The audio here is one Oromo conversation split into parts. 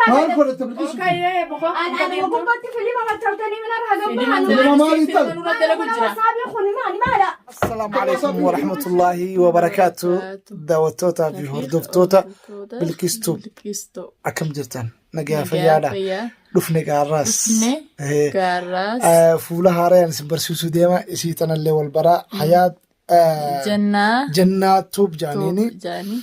Maal godhatte Bilqisu? Olkaayee boqoo. Ani ani gubbaatti filima maxxantanii mana irraa Filima gabbahan. Filima maali filima ta'e? nurra dalagu jira. Wasaabii kun maali maala? Assalaamu alaikum warahmatullaahi wabarakaatu. Daawwattootaa fi hordoftoota Bilqistuu Bilqistuu. akkam jirtan? Nagaa fayyaadha. Fayyaa. Dhufne gaarraas. Dhufne Eh, gaarraas. Fuula haarayaan isin barsiisuu deema. Isii tanallee wal baraa. Hayaat Jannaa. Jannaa Tuub jaaniini. Jaanii.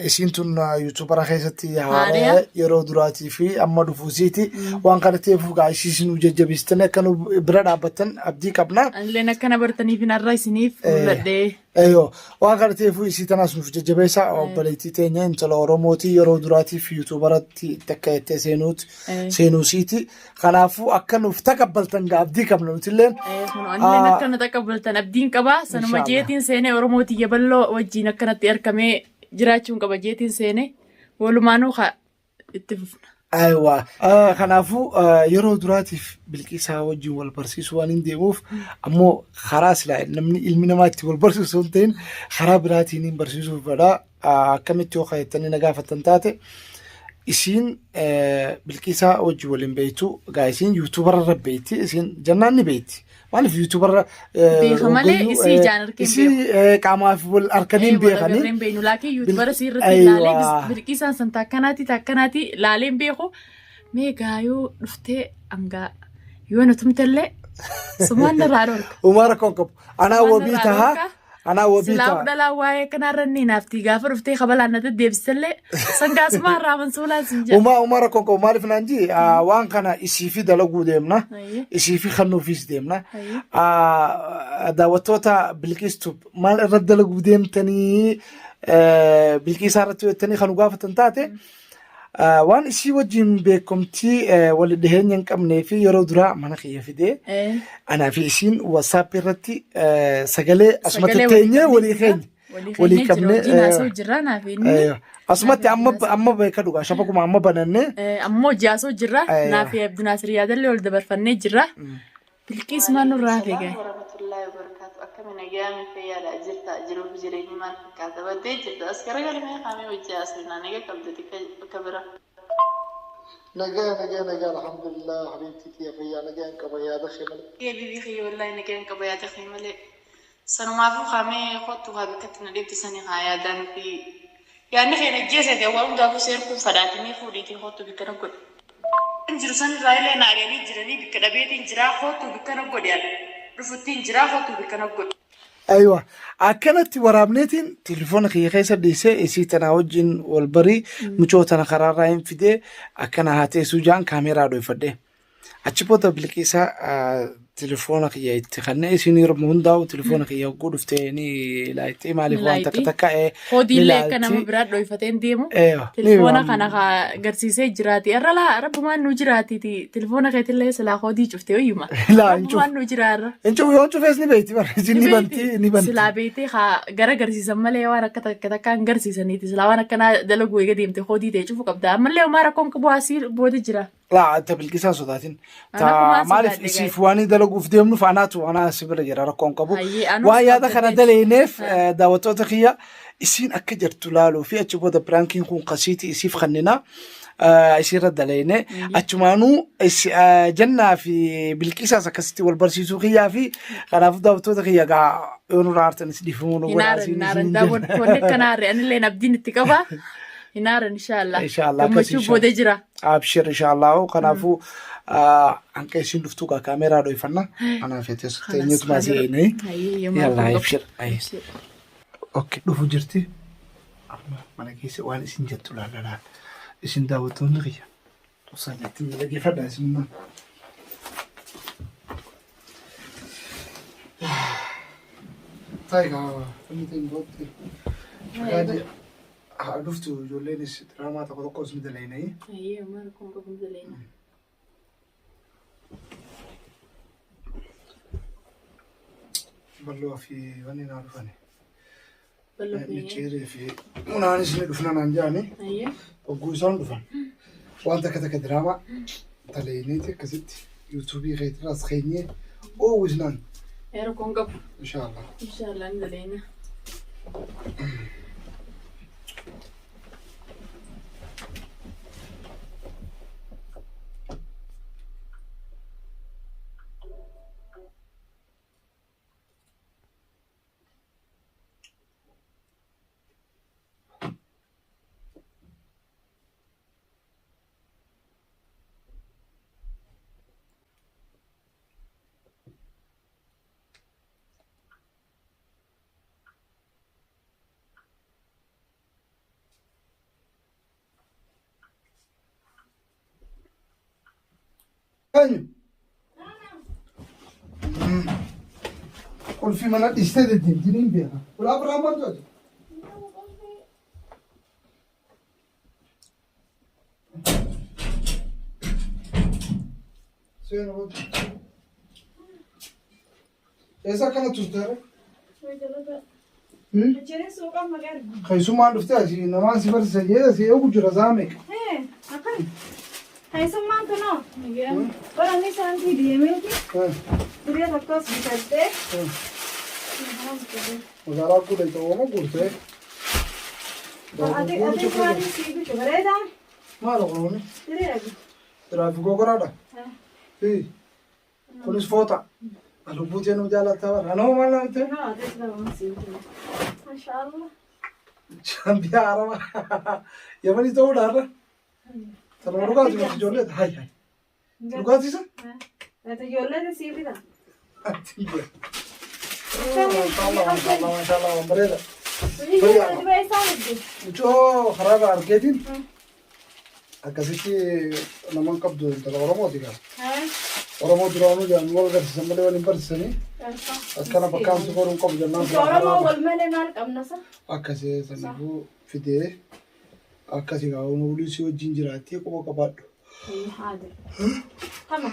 Isiin tun yuutuubara keessatti haaraya Haaraya. yeroo duraatii fi amma dhufuusiiti. Waan kana ta'eef gaa isii isin jajjabeessitanii akka nu bira dhaabbattan abdii qabna. Anilleen akkana bartaniif hin har'a isiniif mul'adhee. Eeyyoo waan kana ta'eef isii tanaas nuuf jajjabeessa obboleettii teenya intala Oromootii yeroo duraatiif yuutuubaratti takka jettee seenuut seenuusiiti. Kanaafuu akka nuuf taqabbaltan gaa abdii qabna nutilleen. Anilleen akkana taqabbaltan abdiin qaba. Sanuma Inshallah. jeetiin seenee Oromoo tiyya bal'oo wajjin akkanatti argamee jiraachuun qaba jeetiin seenee walumaanuu haa itti fufna. Aywa. Kanaafuu yeroo duraatiif Bilqiisaa wajjin wal barsiisuu waan hin deemuuf ammoo karaa silaa namni ilmi namaa itti wal barsiisu hin ta'in karaa biraatiin hin barsiisuuf fedha. Akkamitti yoo kaa'ettanii na gaafattan taate isiin Bilqiisaa wajjin wal hin beektu. Egaa isiin yuutuubarra irra beekti. Isiin jannaan ni beekti. Maaliif yuutuubarra Beeka malee isii ijaan harkee hin isii qaamaaf wal harkanii hin beekanii. Wal beeknu laakiin yuutubara sii irratti ilaalee Bilqiisaan san takkanaati takkanaati laalee hin beeku. Mee gaayoo dhuftee hangaa yoo na tumtellee sumaan narraa dhorka. Uumaa rakkoo hin qabu. Anaa Sumaan wabii narraa tahaa. dhorka. Anaa wabii Silaa tahaa. dhalaa waa'ee kanarra inni naafti gaafa dhuftee kabalaan na deddeebisellee sangaa sumaa irraa mansuulaan sin jedha. Uumaa rakkoo hin qabu. Maaliif naan jii waan kana isii fi dalaguu deemna. Ayyee. Isii fi kennuufis deemna. Ayyee. Daawwattoota Bilqiistu maal irra dalaguu deemtanii Bilqiisaa irratti jettanii kan nu gaafatan taate waan isii wajjin beekumtii wali dhiheenya hin qabnee fi yeroo duraa mana kiyya fidee anaa fi isiin WhatsApp irratti sagalee asumatti Sagalee walii teenyee qabnee walii jirra. keenya. Walii Walii keenyee jira qabnee wajjin haasa'u jirra naaf inni. asumatti amma amma beeka dhugaa shafaquma amma banannee Ammoo hojii haasa'u jirra Aywa. naaf Abdunaasir yaadallee ol dabarfannee jirra. Bilqiisumaan nurraa hafe gahe. Warahmatullahi wabarakatuh. Akkami nagayaa fayyaadha jirta jiruuf jireenyi maal fakkaata baddee jirta as garagalmee kaamee hojii haasofnaa naga qabda bakka bira. Nagaa nagaa nagaa alhamdulillah habiibtii tiyya fayyaa nagaan qaba yaada kee malee. Habiibii kiyya wallaahi nagaan qaba yaada kee malee. Sanumaafuu kaamee kottu haa bakkatti na dhiibte sani haa yaadaan fi yaadni kee na jeesete waan hundaafuu seerkuun fadhaatimee fuudhiitii kottu bikka na godhe. Jiru sanirraa illee na ari'anii jiranii bikka dhabeetiin jiraa kottu bikka na godhe dhufuttiin jiraa kottu bikka na godhe. Aywa akkanatti waraabneetiin telefoona kiyya keessa dhiisee isii tanaa wajjin wal barii mucoo tana karaarraa hin fidee akkana haa teessuu jaan kaameeraa dhoyfadhe. Achi booda Bilqiisaa telefoona kiyya itti kannee isiin yeroo hundaa'u telefoona kiyya hogguu dhuftee ni laayixii maaliif waan takka takka ni Hojiillee akka nama laalti. biraa dhoyfatee hin deemu. Ni Telefoona kana haa garsiisee jiraati. Irra laa rabbumaan nu jiraatiiti. Telefoona keetillee silaa hoodii cufte wayyuma. Laa hin cufu. Rabbumaan nu jira irra. Hin cufu yoon cufees ni beekti bara isiin ni banti ni banti. Silaa beektee haa gara garsiisan malee waan akka takka takka hin garsiisaniiti. Silaa waan akkanaa dalaguu eega deemte hoodii ta'e cufu qabda. Ammallee homaa rakkoon qabu asii booda jira. Laa ta Bilqisaa sodaatin. Ta Ana kumaa maaliif sodaadhe isiif waan dalaguuf deemnuuf anaatu anaa si bira jira rakkoon qabu. Hayyee, anuu Waan yaada kana sodaadhe. daleeneef daawwattoota kiyya isiin akka jirtu laaluu fi achi booda piraankiin kun kasiiti isiif kannina isiirra daleene achumaanuu jannaa fi Bilqisaas akkasitti wal barsiisuu kiyyaa fi kanaafuu daawwattoota kiyya gaa yoo nurraa aartanis dhiifamuu nu Hin godhaa aaran isiin hin aaran isiin daawwattoonni akkana aarre anillee abdiin itti qaba. Hin aaran inshaallah. Inshaallah, akkas Gammachuu booda jira. Abshir inshallah kanaafuu hanqa isiin dhuftuu gaa kaameeraa dhoyfanna anaa feetee teenyeetuma asii eenee Hayyee, yooma yallaa rakkoon qabu. abshir ayi Abshir. ok dhufu jirti amma mana keessa waan isin jettu laalla laal isin daawwattoonni kiyya osoo jettin dhaggeeffadha isinummaan. Taayigaa inni ta'in bootti. Haa dhuftu ijoolleenis diraamaa tokko tokkos ni dalaynayii. Ayyee amma rakkoon qabu ni dalayna. Balloo fi wanni naa dhufani. Balloo fi Micciiree fi munaanis ni dhufna naan jedhani. Ayyee. Hogguu isaan dhufan. Waan takka takka diraamaa dalayneeti akkasitti yuutuubii keetirraas keenyee oowwisnaan. Ee rakkoon qabu. Inshaallah. Inshaallah ni dalayna. Eenyu? Qulfii mana dhiistee deddeemti niin beeka. Ulaa biraan bantu ati. Seenu booda. Eessa akkana turte? Keessummaan dhuftee asii namaan si barsiisa jedhee si eegu jira saa meeqa. Keessummaan kunoo bara inni saantii deemeeti siree tokkos bitadhee. Magaalaa guuta itti ooma guurtee. Ati ati maaliif sii bitu bareedaa? Maal kunuuni? Siree dhabi. Tiraafikoo koraadha. Kunis foota. Lubbuu tee nu jaalattaa bara. Anoo maal naan ta'e? Kunoo atis nama sii bitu. Mashaallah. Shaampiyaa araba. Yamanii ta'uudha har'a. Tanuma dhugaatii miti ijoollee. Hay hay. Dhugaatii isa? Ati ijoolleen sii bita. Ati ijja. Maashaallah maashaallah maashaallah waan bareeda. Hojii dibee isaa hojii. Mucoo karaarraa argeetiin akkasitti nama hin qabdu intala Oromooti gaa. Oromoo duraanuu jedhan wal garsiisan malee wal hin barsiisanii akkana bakka hamsi godhuu hin qabu jennaan silaa Oromoo karaarra wal malee maal qabna sa? akkasii saniifuu fidee akkasii gaa Oromoo bulii si wajjin jiraattee quba qabaadhu. Tama.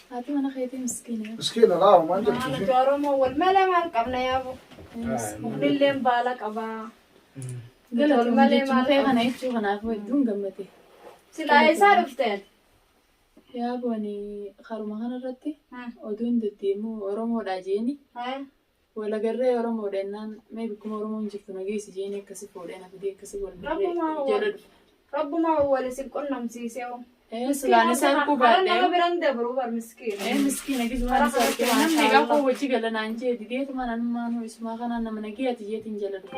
Haati mana keetii miskiina. Miskiina laa maal jettu Maal isheen. Oromoo wal malee maal qabna yaabu? Muknilleen baala qabaa. Galatoomii malee jechuun maal kee qabna? kana jechuu kanaafuu hedduun gammade. Silaa eessaa dhufteen? Yaa booni karuma kanarratti oduun deddeemu Oromoodha jeeni. Walagarree Oromoodha jennaan mee bakkuma Oromoon jirtu na geessi jeeni akkasi fuudhee na fidee akkasi wal barree jala dhufe. Rabbumaa wal isin qunnamsiisee hoo. Ee silaan isa arguu Karaa baadhee. nama biran dabru bar miskiina. Ee miskiina gisumaan isa argee namni egaa koo wajji gala naan jee dideetuma nanummaanuu isumaa kanaan nama nagee ati jeetiin jala dhufe.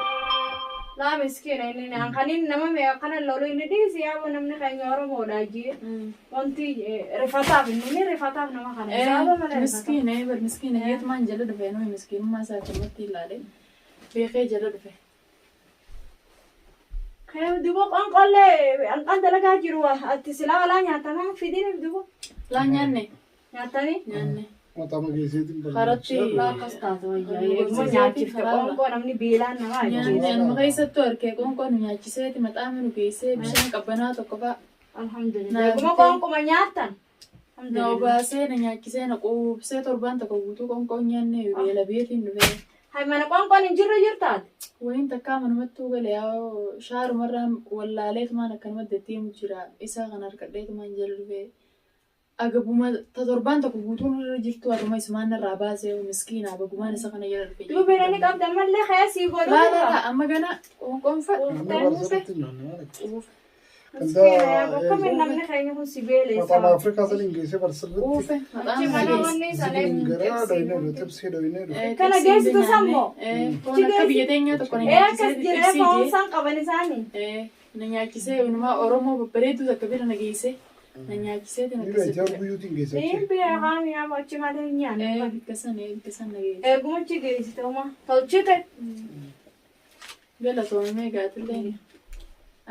Laa miskiina inni naan kan inni nama mee akkana lolu inni dhiisi yaaboo namni keenya Oromoodha jee. Wanti rifataaf inni ni rifataaf nama kana. Sababa malee rifataaf. Miskiina ee bar miskiina jeetumaan jala dhufe nuyi miskiinummaa isaa akkamatti ilaale beekee jala dhufe. Dubo qonqollee hanqan dalagaa jiru ati silaa alaa nyaatamaa fidin dubo Laa nyaanne nyaatanii. nyaanne. Matama geesseetiin Karatti Laa akkas taate wayyaa eeguma nyaachifte qonqoo namni beelaan nama nyaanne ajjeesa. anuma keessattuu harkee qoonqoo nu nyaachiseeti maxaama nu geessee bishaan qabbanaa tokko fa'a Alhamdulillah. Eeguma qonquma nyaattan. na Alhamdulillah. obaasee na nyaachisee na quubsee torbaan tokko guutuu qoonqoo nyaanne beela beetiin dhufee. Hay mana qonqoon hin jirre jirtaate. Wayin takkaa manumattuu gale yaa shaarumarraa wallaaleetumaan akkanumatti deddeemu jira isa kan harkadheetumaan jala dhufee agabuma ta torbaan tokko guutuun irra jirtu haruma isumaan narraa baasee miskiina bagumaan isa kana jala dhufe. Duba beelani qabda mallee kaya sii godhu. Laa laa laa amma gana qoonqoon fadhu Namni barsiisatti nyaanne maal akka. quufe Miskiina yaa akkamiin namni keenya kun si beeleessa. Matama Afrikaa saniin geessee barsiisatti. quufe Achi mana wanni sana Zigiriin garaa dhoyinee dhufe xibsii dhoyinee dhufe. Kana geessitu sammoo? Foon akka biyya teenyaa tokko na Ee akkas nyaachisee jiree xibsii foon jee isaan qaban isaanii. Na nyaachisee inumaa Oromoo babbareedduu takka bira na geessee na nyaachisee Ni beekti yaa guyyuutiin geessee. Niin beekaa mi'a achi malee hin nyaanne. Bikka sana bikka sana na geesse. Eeguma achi geessite uma tolchite. Galatoomee gaatillee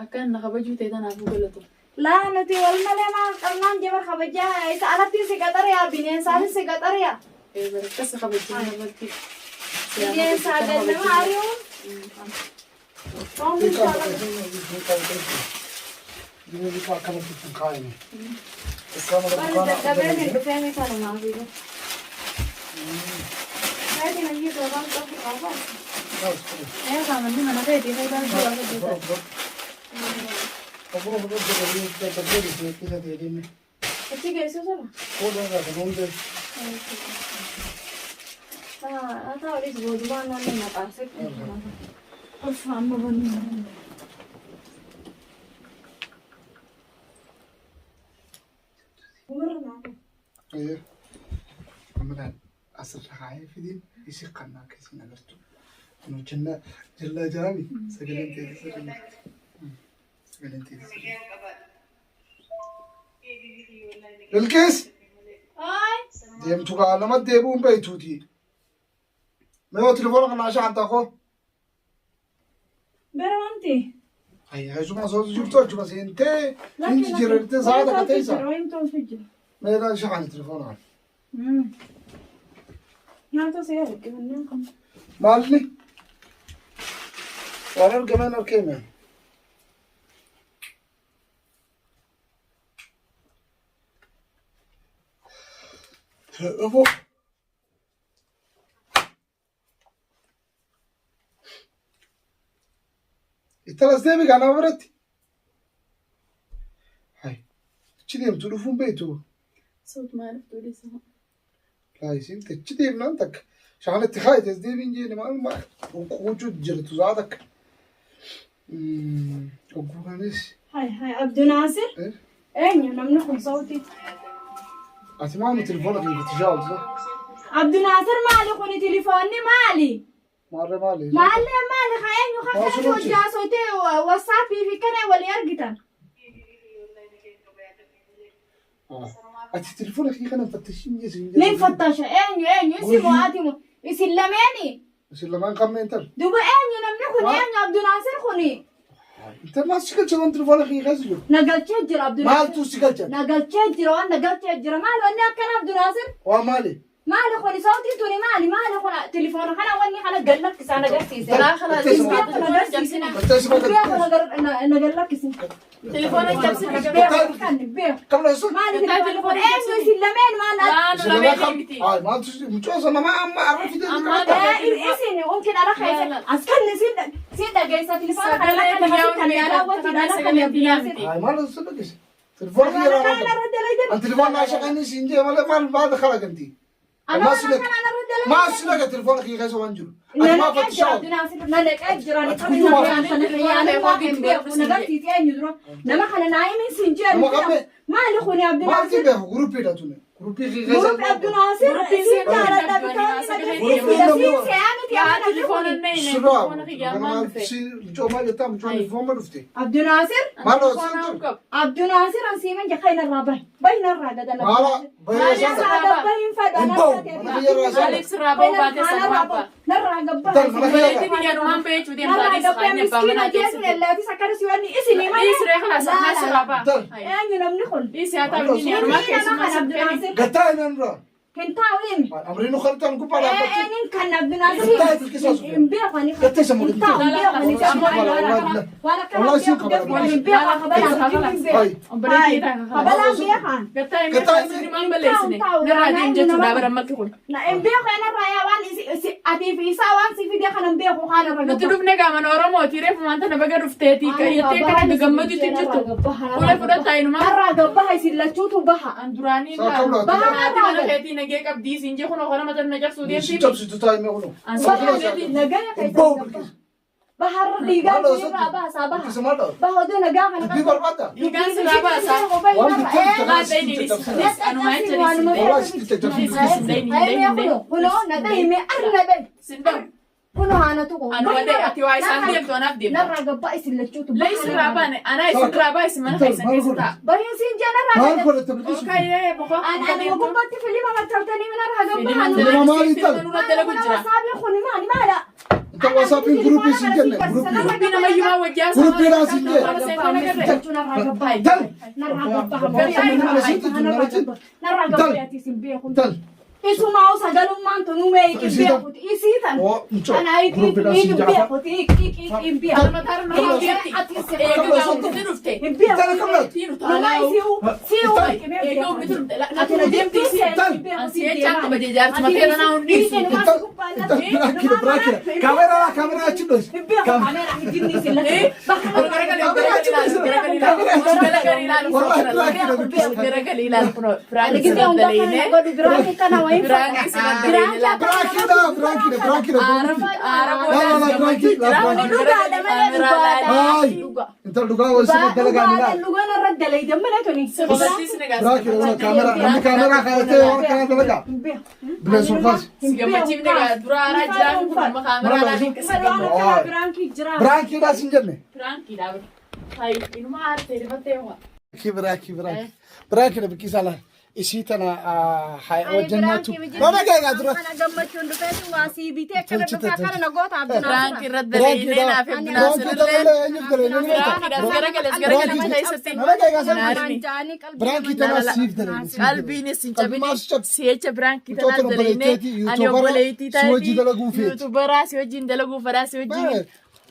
akka na kabajuu ta'e tanaafuu galatoome. Laa nuti wal malee maal qabnaan jabar kabajaa isa alatti si qaxariyaa bineensaanis si qaxariyaa. Barakkas kabajaa namatti. Bineensaa gad nama ari'uun. Foon Xiqqaa bilchaa bakka Jireenya akkanatti ittiin kaa'ame. Xiqqaa mana Bari dukkaanaa dadhabee min dhufee mi kanumaa fi. Kaatiin hojii gabaan qabu qabaa. Ee qaamanni mana keetii fayidaa guddaa qabdu. Achi geessu sana. Haa ta'uudhis boodumaan naannoo maqaasetti. Ulfa amma banuu. Asirra kaa'ee fidiin isi kannaa akkasiin agartu. Jennaa jallaa jaami sagaleen teessisa sirriitti. Sagaleen teessisa. Bilqiis deemtu kaa nama deebi'uun beektuuti. Mee telefoona kanaa shaanta koo. Bara wanti. Asuma soo jirtu achuma seentee hin jijjiirrattee sa'a takka teessa. Wayin tolchu jira. Meeqaan shaqani telefoonaan. Nyaata see argannaa kan. Maalli? Waan argameen arkeeme. Dhufuu. Ittalas deemi gaa nama biratti. Hai. Achi deemtu dhufuun beektu. Sawt maaliif duudhisa? Laa isiin achi deemnaan takka. Shaana itti kaayite as deebiin jeeni maal maal quucuu jirtu saa takka. Ogguu kanis. Hai hai Abdunaasir. Eenyu namni kun sawti? Ati maal telefoona kee itti shaawatu? Abdunaasir maali kuni telefoonni maali? Maarree maali? Maallee maali haa eenyu Waa kan sun hojii. hojii haasofte wassaappii fi kana walii argitan. Ati telefoona kee kana fattashin jesin. Nin fattasha eenyu eenyu isin mo'aati mo isin lameeni. Isin lamaan qabne intal. Duba eenyu namni kun Waa- eenyu Abdunaasir kuni. Intal maal si galcha waan telefoona kee keessa jiru? Nagalchee jira Abdunaasir. Maaltu si galcha? Nagalchee jira waan nagalchee jira maali wanni akkana Abdunaasir? Waa maali? Maali kuni sautiin tuni maali maali kun telefoona kana wanni kana gallakkisaa nagarsiise. Laa kalaas. Beeku nagarsiisina. Beeku nagallakkisi. Telefoona cabsina. Beeku kan beeku. Qabla sun. Maali telefoona kun eenyu isin lameen maal Laa nu Isin lamaan lameen qab. miti. Ay maaltu si mucoo sana nama amma arra fidee Amma qabata. Isin umkin ala keessa as kan isin dhageessa telefoona kana Sagalee kan namatti biyyaa kan yaalaa wanti ala kan biyyaa Ay maal si dhaggeesse? Telefoona kee yeroo Kana arra. irra dalaydan. An telefoona naa shaqanii siin jee malee maal maal kalaganti? Ana Maal si kana dhag- irra dalaydan. Maal si dhaga telefoona kee keessa waan jiru? Ati maa fattishaa oolta? Nama kana naayimin siin jedhu Nama qabne. maali kuni Maal si Abdunaasir beeku gurupiidha tuni. Gurupii kee keessa. Gurupi Abdunaasir siin jaaladha bitaanni nagarsiisa siin se'aa miti Yaa amma telefoona namni nayne Sirraa. telefoona kiyyaa maal dhufe? Si mucoo maal jettaa mucoo telefoona dhufte. Abdunaasir Maal Telefoona hojjetu? qabu. Abdunaasir ansiiman jakka inarraa bahi bahi narraa gadala Maala bahee sana. Maaliif sirraa ba'uu baate sana ba'a? Narraa gabbaa Intal mana kiyya Obboleettii biyya numaan bahee deemtaa Narraa dhiis gabbaa qaanii abbaa miskiina manaa jeesun keessatti. ellaatis akkana si wanni isinii malee. Dhiis ree kalaas ammaa sirraa ba'a. Intal. Eenyu namni kun? Dhiis haa ta'u inni anumaa Miskiina keessumaa kana si fedhi. Abdunaasir. Gattaa hinaan dura. Hin taa'u himi. Amriin nu kaltan gubbaa dhaabbatti. Eenyuun kan Abdunaasir Gattaa bilqisaa sun. hin beeku ani. Gattee isa Hin taa'u hin beeku ani. Waan akkana Wallahi siin hin qabala. beeku hin beeku kabalaan hin beeku. Ay. Obboleettii ta'a. Kabalaan beekan. Gattaa himee kaasni maan balleessine. Narraa deem jechuudha bara ammatti kun. Na hin beeku anarraa yaa waan atii fi isaa waan si fide kana hin beeku kaan irra Nuti dhufne gaamana Oromooti reefu wanta na baga dhufteeti jettee kana gammaduutti jirtu. Ulee fudhataa inumaa. Narraa gabbaha isin lachuutu baha. An duraanii Saa kabla. Baha haati mana keetii nagee qabdii siin jee kunoo kana mata na cabsuu Si deemti. cabsitu taa'e mee kunoo. An sababa Nagaya keessa Ba'u gabbaha. bilqisa. Baharra dhiigaa Maal hojjetu? irraa baasaa baha. Bilqisa maal dhawu? Baha oduu nagaa kana Dubbii barbaadda? Dhiigaan sirraa baasaa. Waan bittan bittan Maal sitti ta'e ni caccabsina. dhiis. Anumaa jecha dhiis. Wallahi sitti caccabsina. Kunoo na dhahime arri na dhahi. Sin dhawu. Kunoo haana tuqu. Anu malee ati waa isaan deemtu anaaf deemta. Narraa gabbaa isin lachuutu. Lee sirraa baane anaa isin irraa baa isin mana keessan keessa ta'a. Bahiin siin jee narraa Maal gad. godhatte bilqisu? Olkaayee boqoo. Ani ani gubbatti filima maxxantanii narraa gabbaa. Filima maali tal? Nurra dalagu jira. Wasaabni kun maali maala? Intal wasaappiin guruppii siin jenne guruppii. Gurupii nama himaa wajjaa Gurupii naa siin jee. Narraa Tal. Narraa gabbaa ati isin beeku. Tal. Isumaa sagalummaan tunu meeqin beekuti isii tan. Oo mucoo. Ana Guruppiidhaan siin hiikin jaafa. beekuti hiikin beeku. Numa isiu siu Intal intal biraakira biraakira. Kaameraa kaameraa achi dhoos. Biraakira biraakira biraakira. Haay. Intal dhugaa wal sirra dalagaa ni laal. Biraakira wala kaameraa namni kaameraa kaayatee waan kana dalagaa. Bineens ol kaasi. Biraankiidhaa siin jenne. Biraanki biraanki biraanki. Biraankiidha bilqisaa laal. Isii tana hojjennaatu. Nama gaagaa dura. Kana gammachuun dhufeetu waa sii bitee akkana Tolchite, dhufee akkana na goota Abdul Piraank Naasir. irratti dalaynee naaf Piraankii Abdinaasir tanallee eenyuuf dalayne ni beektaa? Piraankiidhaas garagale as garagale mana keessatti. Nama gaagaa sana. Naarni. Piraankii tanaas siif dalayne. Siif dalayne. Qalbiinis hin Qalbii maaf si cabine cabse? si'echa piraankii Mucaa tanaas tana dalaynee obboleetteeti, ani yuutuubara obboleettii si wajji taatii dalaguu feeti. yuutuubaraa si wajjin dalaguu fedhaa si wajjin Maal?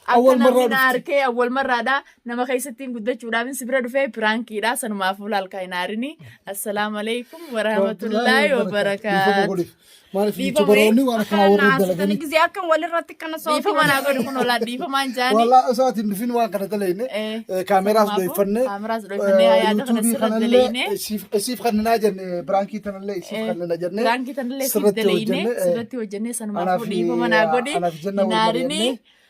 akka Awwal namni marraa na dhufte. arkee awwal marraadha nama keessatti guddachuudhaaf si bira dhufee piraankiidha sanumaaf ulaalkaa hin aarini. Assalaamu alaikum warahmatullaahi Dhiifama wabarakaatu. godhiif. Maaliif Dhiifama yuutuubaroonni waan akkanaa warra dalaganii. Gisee akkam walirratti kana soofii. Dhiifama naa godhu kun olaa dhiifamaan jaani. Walaa osoo ati hin dhufin waan kana dalayne kaameraas Sanumaafuu dhoyfanne kaameraas dhoyfannee yaada kana yuutuubii sirra kanallee dalayne. siif kannaa jenne biraankii tanallee siif kannaa jenne Piraankii tanallee siif sirratti dalayne hojjenne sirratti hojjenne sanumaafuu anaaf dhiifama naa godhi anaaf jenna hin wal aarini. mari'annee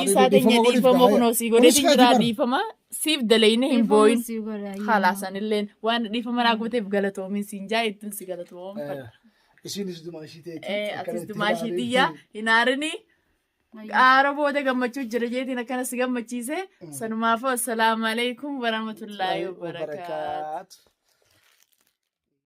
Isaa teenya dhiifama kunoo sii godheetiin jira dhiifama siif dalayne hin booyin. Halaasanilleen waan dhiifama naa gooteef galatoomin siin jaa ittiin si galatoomfadha. Isiinis dumaashii teeti. Atis dumaashii xiyyaa hin aarini. Aara booda gammachuu jira jeetiin akkana si gammachiise. Sanumaafuu assalaamu alaikum warahmatullaahi wabarakaatu. Wabarakaatu.